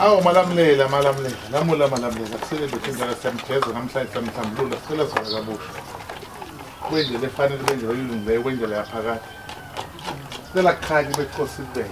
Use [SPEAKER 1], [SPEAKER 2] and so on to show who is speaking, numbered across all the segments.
[SPEAKER 1] Awu Malamlela, Malamlela, lamula Malamlela, kusele ndoda indlala siyamgeza namhlanje siyamhlambulula, sicela sivale kabusha. Kwendlela efanele, kwendlela elungileyo, kwendlela yaphakade. Sicela kukhanye beqosa ibele.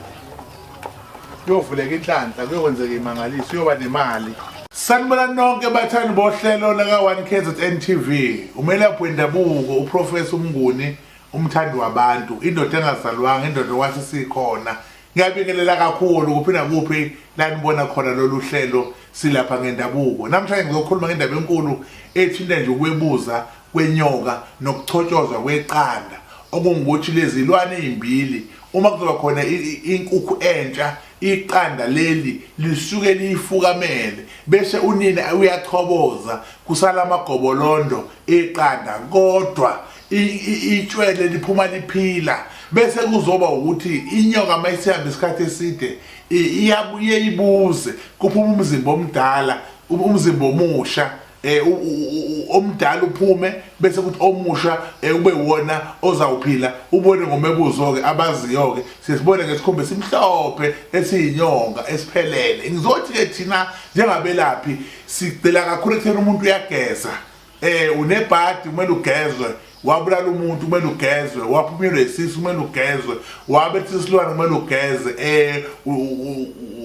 [SPEAKER 1] Kuyovuleka inhlanhla, kuyokwenzeka imangaliso, uyoba nemali. Sanibona nonke bathandi bohlelo laka 1 KZN TV. Umelaphi wendabuko uProfessor uMnguni umthandi wabantu, indoda engazalwanga, indoda okwathi sikhona. Ngiyabingelela kakhulu kuphi nakuphi la nibona khona lolu hlelo silapha ngendabuko. Namhlanje ngizokhuluma ngendaba enkulu ethinta nje ukwebuza kwenyoka nokuchotshozwa kweqanda okungukuthi lezi zilwane ezimbili uma kuzoba khona inkukhu entsha iqanda leli lisuke liyifukamele bese unina uyachoboza kusala amagobolondo eqanda kodwa itshwele liphuma liphila bese kuzoba ukuthi inyoka mayisihamba isikhathi eside iyabuye ibuze kuphuma umzimba omdala umzimba omusha eh omdala uphume bese kuthi omusha eh, ube wona ozawuphila ubone ngomebuzo ke abaziyo ke sisibone ngesikhumba esimhlophe esiyinyonga esiphelele ngizothi ke thina njengabelaphi sigcila kakhulu ekutheni umuntu uyageza eh unebhadi kumele ugezwe wabulala umuntu kumele ugezwe waphunyelwa isisu kumele ugezwe wabetha isilwane kumele ugeze eh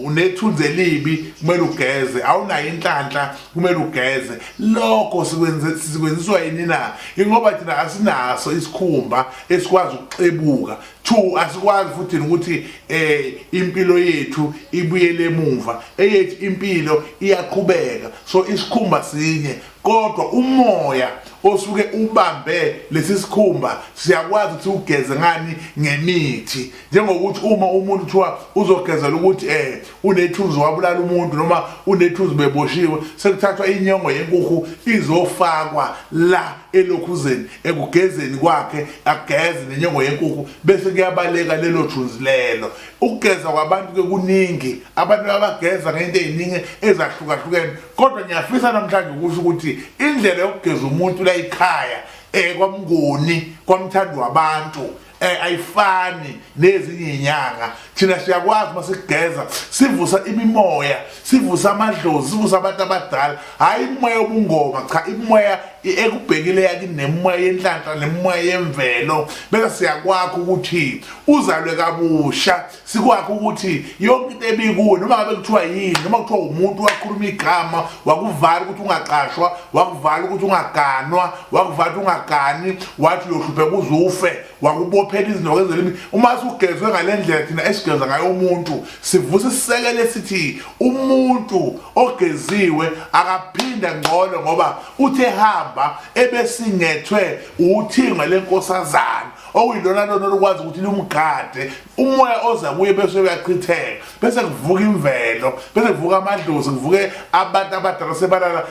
[SPEAKER 1] unethunzi elibi kumele ugeze awunayo inhlanhla kumele ugeze lokho sikwenze sikwenziswa yini na ingoba thina asinaso isikhumba esikwazi ukuxebuka two asikwazi futhi ukuthi eh impilo yethu ibuyele emuva eyethu impilo iyaqhubeka so isikhumba sinye kodwa umoya osuke ubambe lesi sikhumba siyakwazi ukuthi ugeze ngani ngemithi njengokuthi uma umuntu kuthiwa uzogezela ukuthi eh unethunzi wabulala umuntu noma unethunzi beboshiwe sekuthathwa inyongo yenkukhu izofakwa la elokhuzeni ekugezeni kwakhe ageze nenyongo yenkukhu bese kuyabaleka lelo thunzi lelo ukugeza kwabantu ke kuningi abantu abageza ngento eziningi ezahlukahlukene kodwa ngiyafisa namhlanje ukusho ukuthi indlela yokugeza umuntu la ekhaya eh kwamnguni kwamthandi wabantu eh ayifani nezinye inyanga thina siyakwazi uma sigeza sivusa imimoya sivusa amadlozi sivusa abantu abadala hayi imimoya yobungoma cha imimoya ekubhekile yakini nemimoya yenhlanhla nemimoya yemvelo bese siyakwakho ukuthi uzalwe kabusha sikwakho ukuthi yonke into ebikuwe noma ngabe kuthiwa yini noma kuthiwa umuntu wakhuluma igama wakuvala ukuthi ungaqashwa wakuvala ukuthi ungaganwa wakuvala ukuthi ungagani wathi uyohlupheka uze ufe wakubophela izinto wakwenzela imi uma sugezwe ngale ndlela thina esigeza ngayo umuntu sivusa isisekelo esithi umuntu ogeziwe akaphinda ngcono ngoba uthe hamba ebesingethwe uthingo lenkosazana okuyilona lona olukwazi ukuthi lumgade umoya oza kuye bese uyachitheka bese kuvuka imvelo bese kuvuka amadlozi kuvuke abantu abadala sebalala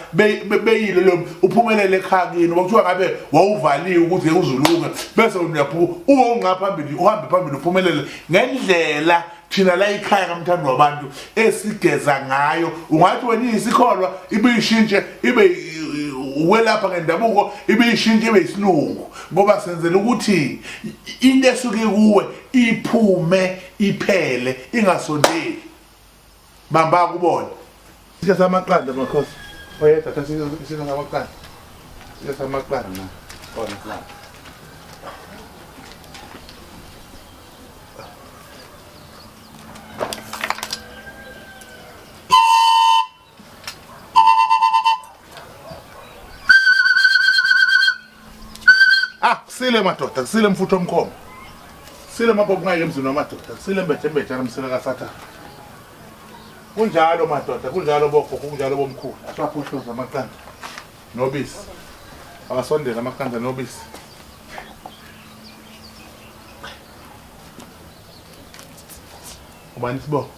[SPEAKER 1] beyile lo uphumelele ekhaya kini kuthiwa ngabe wawuvaliwe ukuthi ngeke uzuluke bese uyaphuma ube unqa phambili uhambe phambili uphumelele ngendlela thina la ikhaya kamthando wabantu esigeza ngayo ungathi wena iyisikholwa ibe ishintshe ibe ukwelapha ngendabuko ibe ishintshe ibe isilungu ngoba senzela ukuthi into esuke kuwe iphume iphele ingasondeli bamba kubona sika samaqanda makhosi oyedwa thatha sika samaqanda sika samaqanda na
[SPEAKER 2] khona la
[SPEAKER 1] Ah, kusile madoda, kusile mfutho omkhoma. Kusile mabhobo ngeke emzini wamadoda, kusile mbethe mbethe msila kaSathane. Kunjalo madoda, kunjalo bogogo, kunjalo bomkhulu. Aswaphohloza amaqanda nobisi. Awasondele amaqanda nobisi. Ubani isibongo?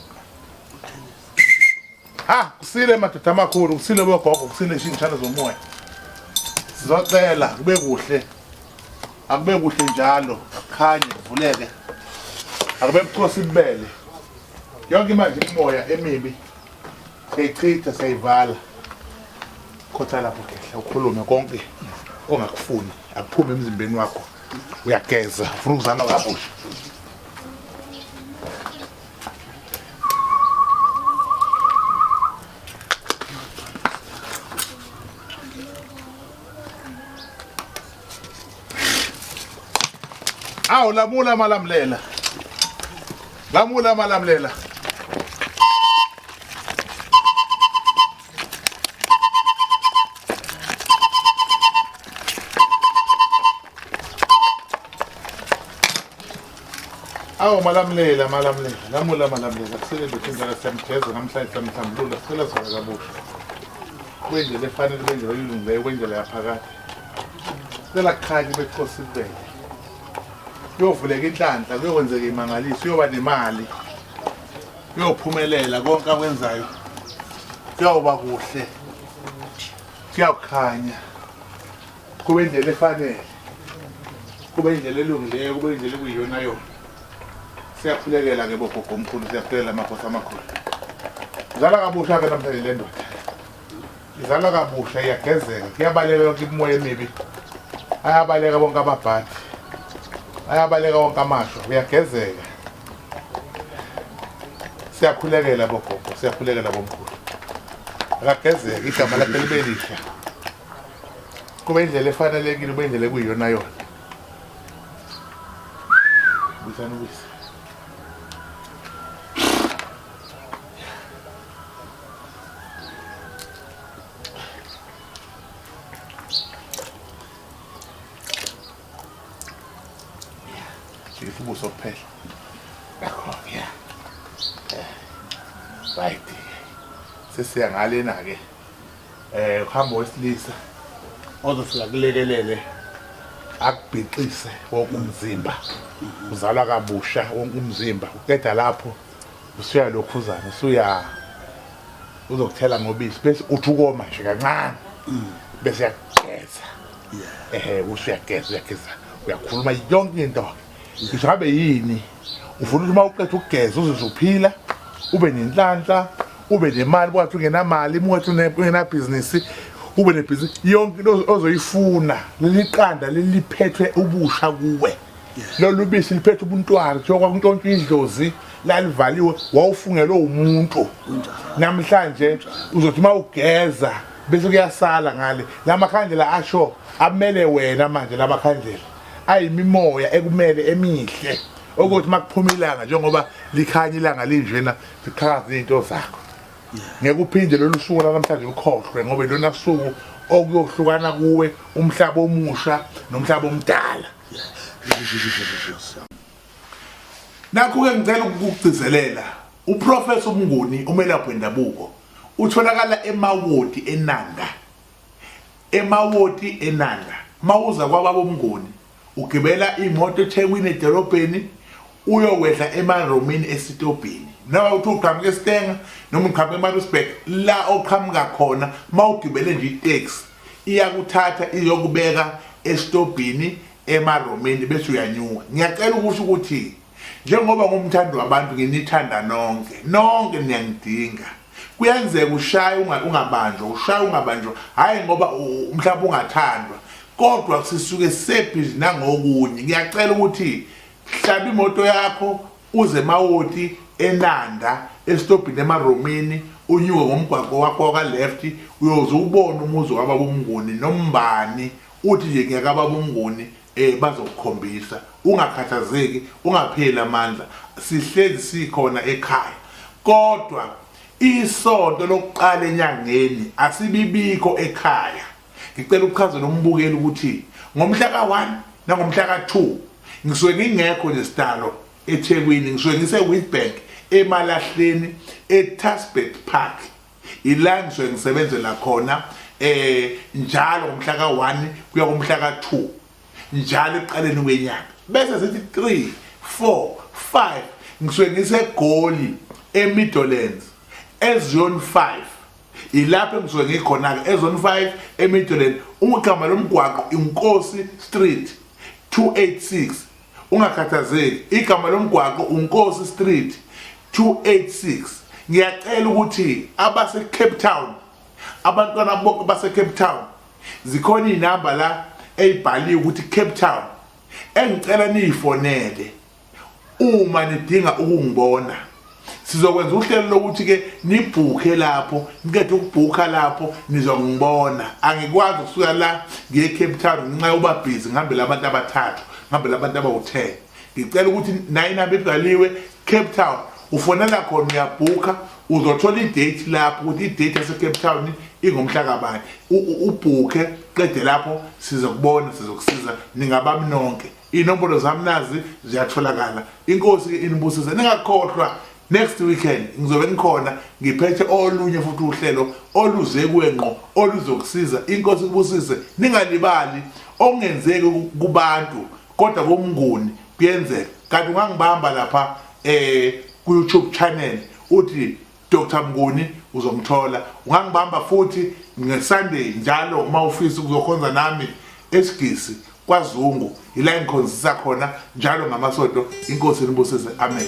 [SPEAKER 1] Ha, kusile madoda amakhulu, kusile bogogo, kusile ishingishane zomoya. Sizocela kube kuhle. Akube kuhle njalo, akukhanye kuvuleke. Akube bukhosi ibele. Yonke manje imimoya emibi siyayichitha siyayivala. Khotha lapho khehla ukhulume konke ongakufuni akuphume emzimbeni wakho. Uyageza, ufuna ukuzalwa kabusha. Awu lamula malamlela. Lamula malamlela. Awu malamlela malamlela lamula malamlela kusele ndoda inzala siyamgeza namhlanje siyamhlambulula sicela sona kabusha kwendlela efanele kwendlela oyilungileyo kwendlela yaphakade sicela kukhanye bekhosi kubele kuyovuleka inhlanhla kuyokwenzeka imangaliso uyoba nemali kuyophumelela konke akwenzayo kuyawuba kuhle kuyawukhanya kube indlela efanele kube indlela elungileyo kube indlela ekuyiyona yona siyakhulekela ke bogogo omkhulu siyakhulekela amakhosi amakhulu zala kabusha ke namhlanje le ndoda izalwa kabusha iyagezeka kuyabaleka yonke imimoya emibi ayabaleka bonke amabhadi ayabaleka wonke amashwa uyagezeka siyakhulekela bogogo siyakhulekela bomkhulu akagezeke igama lakhe libe lisha kube indlela efanelekile kube indlela ekuyiyona yona buyisana ubisi Jikisa ubuso kuphela. Nakho-ke ya. Right. Sesiya ngalena-ke. Eh uhamba wesilisa ozofika kulekelele akubhixise wonke umzimba. Uzalwa kabusha wonke umzimba. Uqeda lapho usuya lokhuzana usuya uzokuthela ngobisi bese uthi ukoma nje kancane bese uyageza ehe usuyageza uyageza uyakhuluma yonke into ngisho ngabe yini ufuna ukuthi uma uqeda ukugeza uzizwe uphila ube nenhlanhla ube nemali kwathi ungenamali uma wathi ungenabhizinisi ube nebhizinisi yonke into ozoyifuna leli qanda leliphethwe ubusha kuwe lolu bisi liphethe ubuntwana kuthiwa kwakuntshontshwa idlozi lalivaliwe wawufungelwe umuntu namhlanje uzothi uma ugeza bese kuyasala ngale la makhandlela asho amele wena manje la makhandlela ayimimoya ekumele emihle okuthi makuphuma ilanga njengoba likhanya ilanga linjena ziqhakaza izinto zakho ngeke uphinde lolu suku lanamhlanje ukhohlwe ngoba ilona suku okuyohlukana kuwe umhlaba omusha nomhlaba omdala Nakhu-ke ngicela ukukugcizelela, uProfessor uMnguni umelaphi wendabuko utholakala eMawoti eNanda. EMawoti eNanda. Mawuza kwababa uMnguni ugibela imoto eThekwini edolobheni uyokwehla emaromini esitobhini noma uthi uqhamuka esitenga noma uqhamuka emaritzburg la oqhamuka khona mawugibele nje itaxi iyakuthatha iyokubeka esitobhini emaromini bese uyanyuka ngiyacela ukusho ukuthi njengoba ngumthandi wabantu nginithanda nonke nonke niyangidinga kuyenzeka ushaye ungabanjwa ushaye ungabanjwa hhayi ngoba mhlawumbe ungathandwa kodwa sisuke sebhizi nangokunye ngiyacela ukuthi hlaba imoto yakho uze emawoti enanda esitobhini emaromini unyuke ngomgwaqo wakho waka-left uyoze ubone umuzi wababa umnguni nombani uthi nje ngiyakababa umnguni eh bazokukhombisa ungakhathazeki ungapheli amandla sihlezi sikhona ekhaya kodwa isonto lokuqala enyangeni asibibikho ekhaya ngicela ukuchazela umbukeli ukuthi ngomhla ka-1 nangomhla ka-2 ngisuke ngingekho nje sidalo eThekwini ngisuke ngise-Witbank emalahleni eTasbet Park ila ngisuke ngisebenzela khona eh njalo ngomhla ka-1 kuya kumhla ka-2 njalo ekuqaleni kwenyanga bese sithi 3 4 5 ngisuke ngisegoli eMidlands eZone 5 Ilapho engisuke ngikhona-ke eZone 5 eMidland. Igama lomgwaqo iNkosi Street 286. Ungakhathazeki, igama lomgwaqo uNkosi Street 286. Ngiyacela ukuthi abase Cape Town, abantwana bonke base Cape Town, zikhona izinamba la eyibhaliwe ukuthi Cape Town engicela niyifonele uma nidinga ukungibona. Sizokwenza uhlelo lokuthi ke nibhukhe lapho, niqede ukubhukha lapho nizongibona. Angikwazi ukusuka la ngiye eCape Town ngenxa yokuba busy ngihambele abantu abathathu, ngihambele abantu abawu-10. Ngicela ukuthi nayi inamba ibhaliwe Cape Town ufonela khona uyabhukha uzothola idate lapho ukuthi idate yase-Cape Town ingomhla kabani ubhukhe qede lapho sizokubona sizokusiza ningabami nonke inombolo zami nazi ziyatholakala inkosi ke inibusise ningakhohlwa next weekend ngizobe ngikhona ngiphethe olunye futhi uhlelo oluze kuwe ngqo oluzokusiza inkosi ikubusise ningalibali okungenzeki kubantu kodwa kumnguni kuyenzeka kanti ungangibamba lapha eh ku YouTube channel uthi Dr Mnguni uzongithola ungangibamba futhi ngeSunday njalo uma ufisa ukuzokhonza nami esigisi kwaZungu ila engikhonzisa khona njalo ngamasonto inkosi inibusise amen.